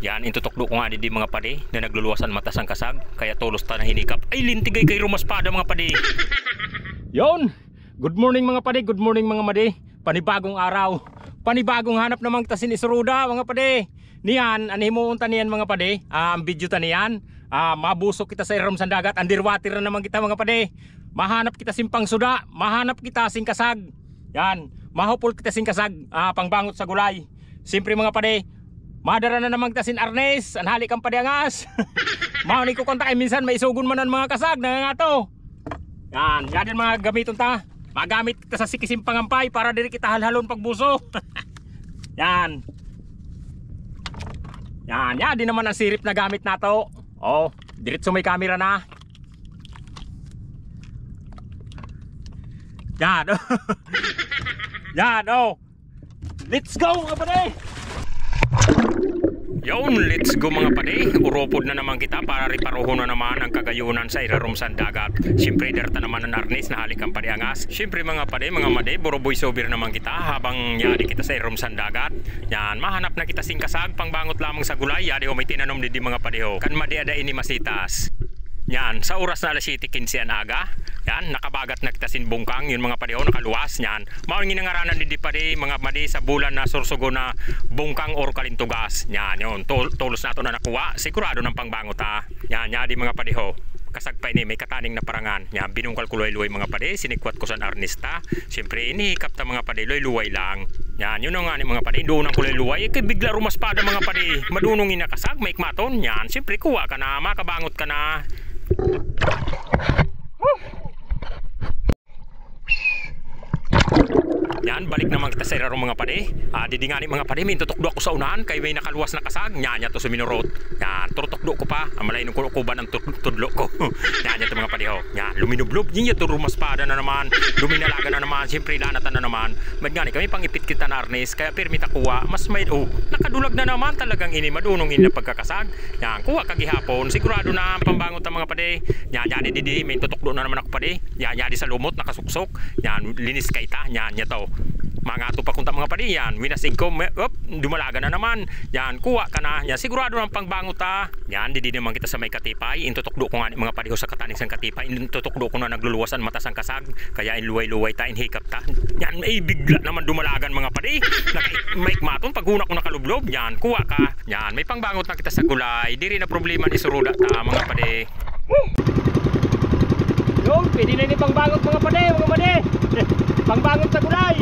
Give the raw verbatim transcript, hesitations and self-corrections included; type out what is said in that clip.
Yan, intutukdo ko ngani di, mga padi, na nagluluwas an mata sangkasag, kaya tolos ta na hinikap. Ay, lintigay kay rumaspada, mga padi. Yon. Good morning, mga padi. Good morning, mga madi. Panibagong araw. Panibagong hanap naman kita sin isuruda, mga padi. Niyan, an himuon ta niyan, mga padi. Ah, an video ta niyan. Ah, mabusok kita sa irarom san dagat. Underwater na naman kita, mga padi. Mahanap kita sin pangsuda. Mahanap kita sin kasag. Yan. Mahupol kita sin kasag. Ah, pangbangot sa gulay. Siyempre, mga padi, madara na naman kita sin arnes, an hali kan padi angas. Mauni ko konta kay minsan maisugon man an mga kasag, nangangato. Yan, yan din mga gamiton ta. Magamit kita sa siki sin pangampay para diri kita halhalon pagbuso. Yan. Yan, yan din naman an sirip na gamit nato. Oh, diretso may kamera na. Yan. Yan, oh. Let's go, mga padi! Yon, let's go, mga padi. Uropod na naman kita para riparohon na naman an kagayunan sa irarom san dagat. Siyempre, dara ta naman an arnes na hali kan padi angas. Siyempre, mga padi, mga madi, buro voiceover naman kita habang yadi kita sa irarom san dagat. Yan, mahanap na kita sin kasag, pangbangot lamang sa gulay. Yadi ho, may tinanom didi, mga padi ho. Kan madi ada ini masitas. Yan, sa oras na alas siyete kinse an aga. Yan, nakabagat na kita sin bungkang, yon, mga padi ho, nakaluwas. Yan, mauni ngaranan didi, padi, mga madi, sa bulan na Sorsogon na bungkang or kalintugas. Yan, yon, tol-, tolos nato na nakuha. Sigurado na an pangbangot, ha. Yan, yadi, mga padi ho. Kasag pa ini, may kataning na parangan. Yan, binungkal ko luway-luway, mga padi, sinikwat ko san arnes ta. Siyempre, inihikap ta, mga padi, luway-luway lang. Yan, yon na ngani, mga padi, duunan ko luway-luway. Kay bigla rumaspada, mga padi. Madunong in a kasag, maikmaton. Yan, siyempre, kuha ka na, makabangot ka na. Yan, balik naman kita sa irarom, mga padi. Ah, didi ngani, mga padi, may intutukdo ako sa unahan, kay may nakaluwas na kasag. Yan, yato suminurot. Yan, turutukdo ko pa. Amalayin ko, kuba an tud-, tudlo ko. Yan, yato, mga padi ho. Yan, luminublob. Yan, yato rumaspada na naman. Duminalaga na naman. Siyempre, lanatan na naman. Maid ngani kami, pangipit kita na arnes. Kaya pirmi ta kuha. Mas may, oh, nakadulag na naman talagang ini. Madunong ini na pagkakasag. Yan, kuha ka gihapon. Sigurado na an pangbangot ta, mga padi. Yan, yan, didi, may intutukdo na naman ako, padi. Yan, yan, di sa lumot, nakasuksok. Yan, linis kay ta. Yan, yato. Mangato pa konta, mga padi. Yan, winas igko, may, op, dumalaga na naman. Yan, kuha ka na. Yan, sigurado na an pangbangot ta. Yan, didi naman kita sa may katipay. Intutukdo ko ngani, mga padi ho, sa kataning san katipay. Intutukdo ko na nagluluwas an mata sangkasag. Kaya inluway-luway ta, inhikap ta. Yan, ay, bigla naman dumalagan, mga padi. Naka-, maikmaton, pag una ko nakalublob. Yan, kuha ka. Yan, may pangbangot na kita sa gulay. Diri na problema an isuruda ta, mga padi. Yon, pwede na ini pangbangot, mga padi, mga madi. Pangbangot sa gulay.